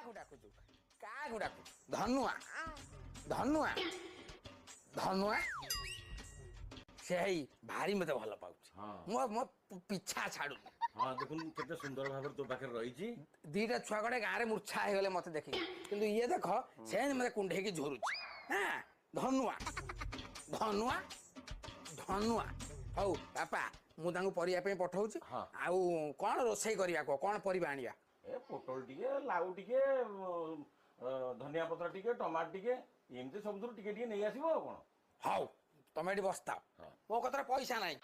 କାହାକୁ ଡାକୁଛୁ, କାହାକୁ ଡାକୁଛୁ? ଧନୁଆ, ଧନୁଆ, ଧନୁଆ। ସେ ହେଇ ଭାରି ମତେ ଭଲ ପାଉଛି। ମୋ ମୋ ପିଛା ଛାଡୁନି। ହଁ, ଦେଖୁନୁ କେତେ ସୁନ୍ଦର ଭାବରେ ତୋ ପାଖରେ ରହିଛି। ଦିଟା ଛୁଆ ଗଡେ ଗାଁରେ ମୂର୍ଚ୍ଛା ହେଇଗଲେ ମତେ ଦେଖିକି, କିନ୍ତୁ ଇଏ ଦେଖ, ସେ ମତେ କୁଣ୍ଢେଇକି ଝୁରୁଛି। ହଁ, ଧନୁଆ, ଧନୁଆ, ଧନୁଆ। ହଉ ବାପା, ମୁଁ ତାଙ୍କୁ ପରିବା ପାଇଁ ପଠଉଛି। ଆଉ କଣ ରୋଷେଇ କରିବା କୁହ, କଣ ପରିବା ଆଣିବା? ଏ ପୋଟଳ ଟିକେ, ଲାଉ ଟିକେ, ଧନିଆ ପତ୍ର ଟିକେ, ଟମାଟୋ ଟିକେ, ଏମିତି ସବୁଥିରୁ ଟିକେ ଟିକେ ନେଇ ଆସିବ, ଆଉ କଣ? ହଉ, ତମେ ଏଠି ବସିଥାଅ। ମୋ କତିରେ ପଇସା ନାହିଁ,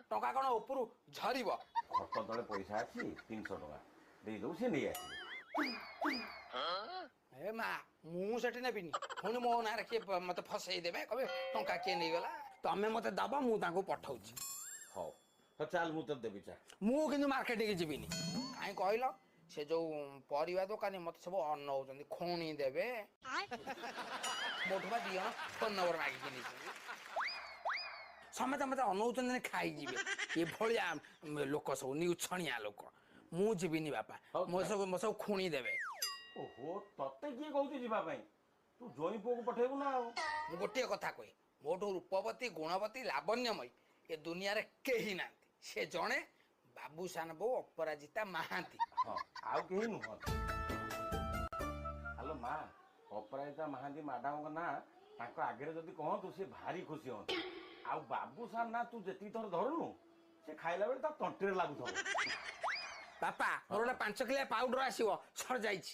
ଟଙ୍କା କଣ ଉପରୁ ଝରିବ? ଖଟ ତଳେ ପଇସା ଅଛି, 300 ଟଙ୍କା ଦେଇଦବୁ, ସେ ନେଇ ଆସିବ। ଏ ମା, ମୁଁ ସେଠି ନେବିନି, ପୁଣି ମୋ ନାଁରେ କିଏ ମତେ ଫସେଇ ଦେବେ, କହିବେ ଟଙ୍କା କିଏ ନେଇଗଲା। ତମେ ମତେ ଦବ, ମୁଁ ତାଙ୍କୁ ପଠଉଛି। ହଉ ହଉ, ଚାଲ, ମୁଁ ତତେ ଦେବି, ଚାଲ। ମୁଁ କିନ୍ତୁ ମାର୍କେଟିକି ଯିବିନି। କାହିଁ କହିଲ? ସେ ଯୋଉ ପରିବା ଦୋକାନୀ ମତେ ସବୁ ଅନଉଛନ୍ତି, ଖୁଣି ଦେବେ। ମୋଠୁ ବା 2 ଜଣ ଫୋନ ନମ୍ବର ମାଗିକି ନେଇଛନ୍ତି। ସମସ୍ତେ ମତେ ଅନଉଛନ୍ତି, ଖାଇଯିବେ। ଏଭଳିଆ ଲୋକ ସବୁ ନିଉଛଣିଆ ଲୋକ। ମୁଁ ଯିବିନି ବାପା, ମୋ ସବୁ ଖୁଣି ଦେବେ। ଓହୋ, ତତେ କିଏ କହୁଛି ଯିବା ପାଇଁ? ତୁ ଜୋଇଁ ପୁଅକୁ ପଠେଇବୁ ନା ଆଉ। ମୁଁ ଗୋଟିଏ କଥା କହେ, ମୋଠୁ ରୂପବତୀ, ଗୁଣବତୀ, ଲାବଣ୍ୟମୟୀ ଏ ଦୁନିଆରେ କେହି ନାହାନ୍ତି। ସେ ଜଣେ ବାବୁସାନ ବୋଉ ଅପରାଜିତା ମହାନ୍ତି। ହଁ, ଆଉ କେହି ନୁହନ୍ତି। ହ୍ୟାଲୋ ମା, ଅପରାଜିତା ମହାନ୍ତି ମ୍ୟାଡାମଙ୍କ ନାଁ ତାଙ୍କ ଆଗରେ ଯଦି କହନ୍ତୁ, ସେ ଭାରି ଖୁସି ହୁଅନ୍ତି। ଆଉ ବାବୁସାନ ନା ତୁ ଯେତିକି ଥର ଧରୁନୁ, ସେ ଖାଇଲା ବେଳେ ତା ତଣ୍ଟିରେ ଲାଗୁଥିବ। ବାପା, ମୋର ଗୋଟେ 5 କିଲିଆ ପାଉଡର ଆସିବ, ସରିଯାଇଛି।